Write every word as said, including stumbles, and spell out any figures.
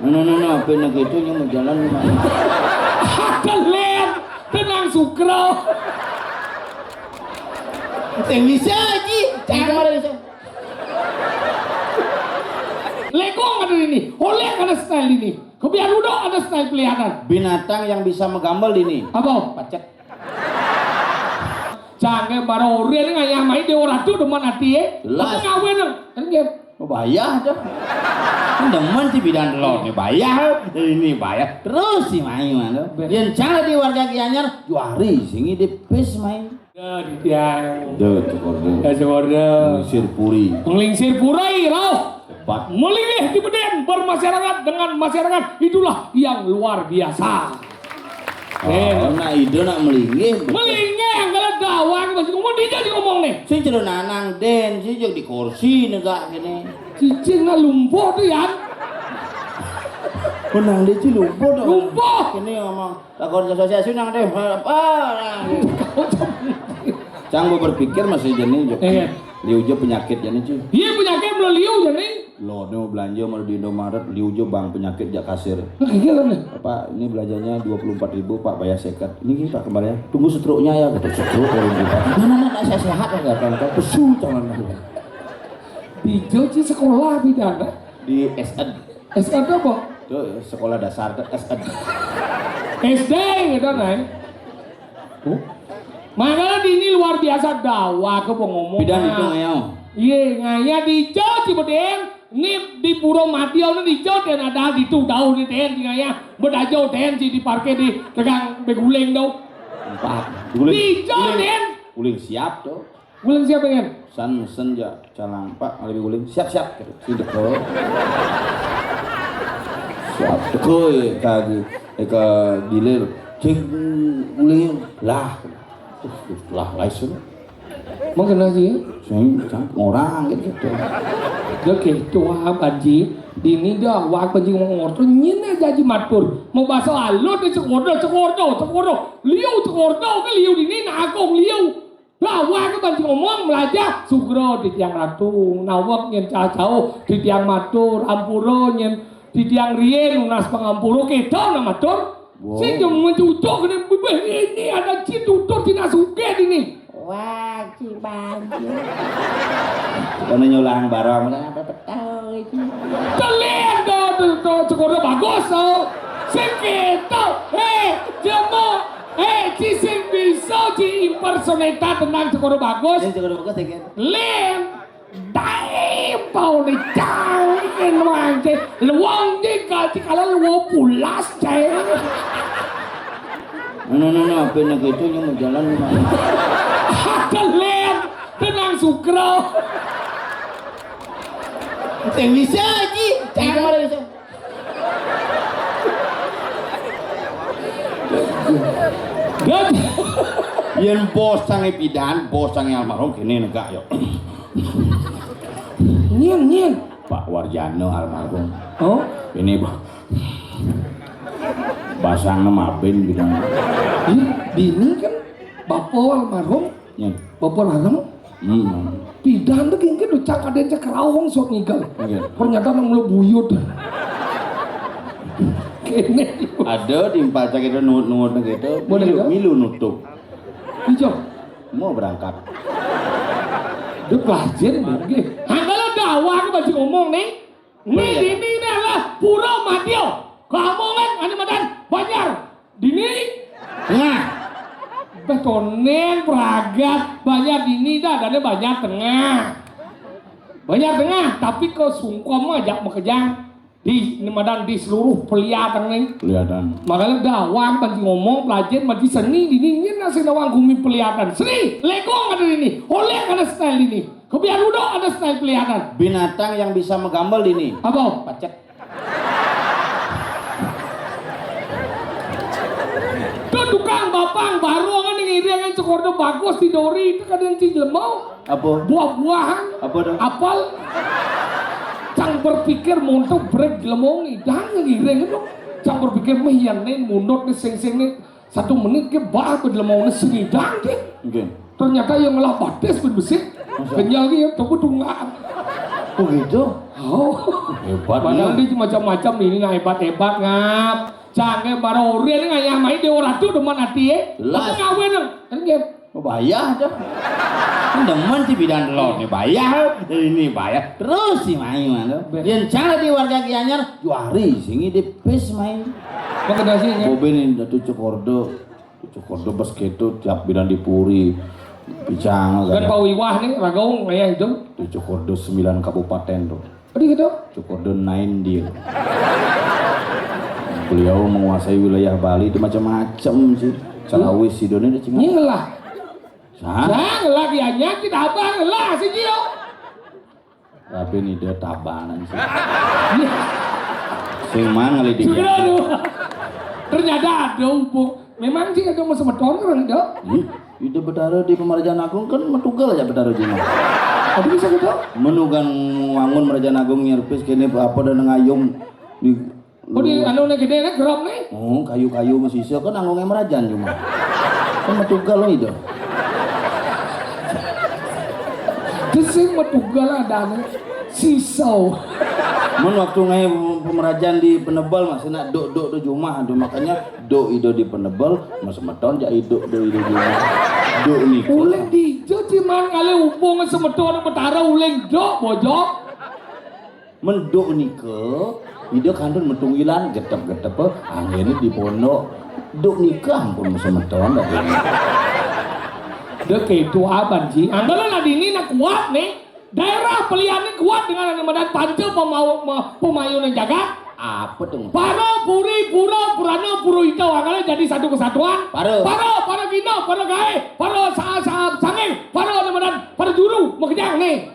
Nah, nah, nah, nah, apa nak itu yang mau jalan? Teler, tenang Sugro. Sing bisa, Ji. Sing bisa. Lekong ada ini, oleh ada style ini. Kebiar udah ada style kelihatan. Binatang yang bisa menggambel ini. Apa? Pacet. Cangge baru orang ngayah main dia orang tuh demen hati ya. Jelas. Apa ngawe dong? Kan dia. Oh, bayah dah. Kan demen sih bidan telur nih bayah. Ini bayah. Terus sih main mana? Ber- Yang cara di warga Gianyar juari sini di pis main. Ya, di tiang. Duh, syukur duh. Ya, syukur duh. Melisir puri. Melisir puri, roh. Cepat. Melingih di beden bermasyarakat dengan masyarakat itulah yang luar biasa. Oh, eh, nak ide nak melingih. Melingih yang kalau dawang masih ngomong dia jadi ngomong nih. Sing jero nanang den, sing jero di kursi negak kene. Cicing nak lumpuh tuh ya. Menang dia sih lumpuh tuh. Lumpuh. Kene ngomong. Takon asosiasi nang deh, apa? Cang mau berpikir masih jenih, Jok. Iya. Liu jo penyakit jenih, cuy. Iya, penyakit belum liu jenih. Lo, ini mau belanja malah di Indomaret, liu jo bang penyakit jak kasir. Nah, iya lah nih. Pak, ini belanjanya dua puluh empat ribu, Pak, bayar seket. Ini gini, Pak, kembalian. Tunggu setruknya ya, kata setruk kalau gitu. Nah, nah, nah, nah, saya sehat lah, kata, kata, pesu, calon. Di Jogja sekolah pidana. Di S N. S N apa? Tuh, sekolah dasar tuh, S N. S D gitu, Nay. Huh? Makanya di ini luar biasa dawa ke ngomong. Bidan itu ngayau. Iya, ngaya di Jogja, Cibeden. Ini di Puro Mati, ini di Jogja, dan ada di tuh daun ini, Den, di ngaya. Bedajo, Den, di, di parkir di tegang beguling tuh. Empat. Guling. Di Jogja, guling. Den. Guling siap tuh. Guling siap, Den? San, sen, ja, calang, Pak, lebih guling. Siap, siap. Gitu. Sing teko. Siap. Teko, ya, ka, eh, ka dilir. Cek guling. Lah. Uh, lah, lain sih. Mau kena sih? Sing, cang, orang gitu. Dia gitu, ah, Panji. Dini dah, wah, Panji ngomong orto, nyina jaji matur. Mau bahasa alus, dia cekodo, cekodo, cekodo. Liu, cekodo, ke liu dini, nak akong liu. Lah, wah, ke Panji ngomong, melajah. Sugro di tiang ratu, nawak nyen cacau, di tiang matur, ampuro nyen, di tiang rien, lunas pangampuro, kita nak matur. Wow. Sing jam mencucuk ni, bebeh ini ada cin tutur cina suge ini. Wah, cin banjir. Bukan nyolang barang, apa betul itu? Kalian tuh, tuh, tuh, cukurnya bagus tuh. Sing kita, eh, jemo, eh, ci sing bisa ci impersonate tenang cukurnya bagus. Yang cukurnya bagus ya, Ken? Lem. Dai, pau ni cangin wangke. Luang di kaji kala luang pulas, cai. No, no, no, apa nak itu yang mau jalan ni, Mak? Teler, tenang Sugro. Sing bisa, Ji. Sing bisa. Yen bos sange bidan, bos sange almarhum kene negak yo. Nyen, nyen. Pak Warjano almarhum. Oh? Ini, Pak. Basang mabin bidan. Ih, dini kan bapak almarhum. Nyen. Bapak larang. Hmm. Pidan tuh kengke ducang kaden cak kerawong sok ngigal. Iya. Ternyata nang mulu buyut. Kene. Ada di empat cak itu nut-nut gitu. Boleh milu, ya? Milu nutup. Ijo. Mau berangkat. Dia pelajar nggih. Hangkala dakwah aku masih ngomong nih. Nih, boleh, ya? Ini, ini adalah Pura Madya. Kamongan, ane madan Banjar. Dini? Tengah. Beh, tonen, pragat. Banjar dini dah, adanya Banjar Tengah. Banjar Tengah, tapi ke Sungkom aja makejang. Di, ini madan di seluruh peliatan nih. Peliatan. Makanya dakwah, masih ngomong, pelajar, masih seni, dini, ini nasi nawang gumi peliatan. Seni, lekong ada ini, oleh ada style ini. Kebiar udah ada style peliatan. Binatang yang bisa menggambel ini. Apa? Pacet. Tuh tukang bapang baru kan yang iri yang cekornya bagus di dori itu kan yang cing lemau. Apa? Buah-buahan. Apa tuh? Apel. Cang berpikir montok brek lemau nih, dah yang iri itu. Cang berpikir meh yang nen mundut nih sing-sing nih. Satu menit ke bah aku dalam mau seni dangdut. Nggih. Ternyata yang ngelah batis pun besi. Masa? Kenyal ki ya, tunggu tunggaan. Begitu? Oh. Hebat. Padahal dia macam-macam ini, nah, hebat-hebat, ngap. Canggih, baru orang ngayah main dia orang tu demen hati, eh. Jelas. Apa ngawin, dong? Kan dia. Oh, bayah aja. Kan demen si bidan telur nih, bayah. Ini bayah. Terus si main mana? Yang cara di warga Gianyar, juari sini di pis main. Apa kena sih, ya? Bobe nih, Datu Cokorde. Cokorde bas gitu, tiap bidan di puri. Picang, kan. Pak Wiwah nih, Ragaung, ngayah itu. Cokorde sembilan kabupaten tuh. Apa gitu? Cokorde nine dia. Beliau menguasai wilayah Bali itu macam-macam sih. Calawis si Doni udah cingat. Ini lah. Sah? Sah, ngelah dia, nyakit abang, ngelah si Gio. Tapi ini dia tabanan sih. Iya. Sing mana kali dia? Sudah, aduh. Ternyata ada hubung. Memang sih ada masa beton kan, Dok? Ih, Ida Betara di Pemerajan Agung kan metugal aja Betara Juma. Tapi bisa gitu? Menugan wangun Merajan Agung nyerpis kene apa dan ngayung di. Oh, di anu nih gede nih, geram nih. Oh, kayu-kayu masih iso kan anggung Merajan Juma. Kan metugal loh itu. Terus sing metugal ada nih. Sisau. Mun waktu ngai Pemerajan di Penebel masih nak dok-dok do Juma, aduh, makanya dok ido di Penebel, mas meton jak idok do ido Juma. Dok niku. Uleng dijo ciman kali hubung semeton Betara uleng dok bojok. Menduk nika, ida kantun metunggilan, getep-getep, anggene di pondok. Duk nika ampun semeton dah ini. Dek itu aban ji. Anggalan adi ini nak kuat nih. Daerah pelian ini kuat dengan yang medan panca pemau, me- pemayunan jagat. Apa tuh? Para puri, pura, purana, pura ita anggalan jadi satu kesatuan. Para. Para, para gina, para gae, para sa sa sanging, para yang medan, para juru, mekejang nih.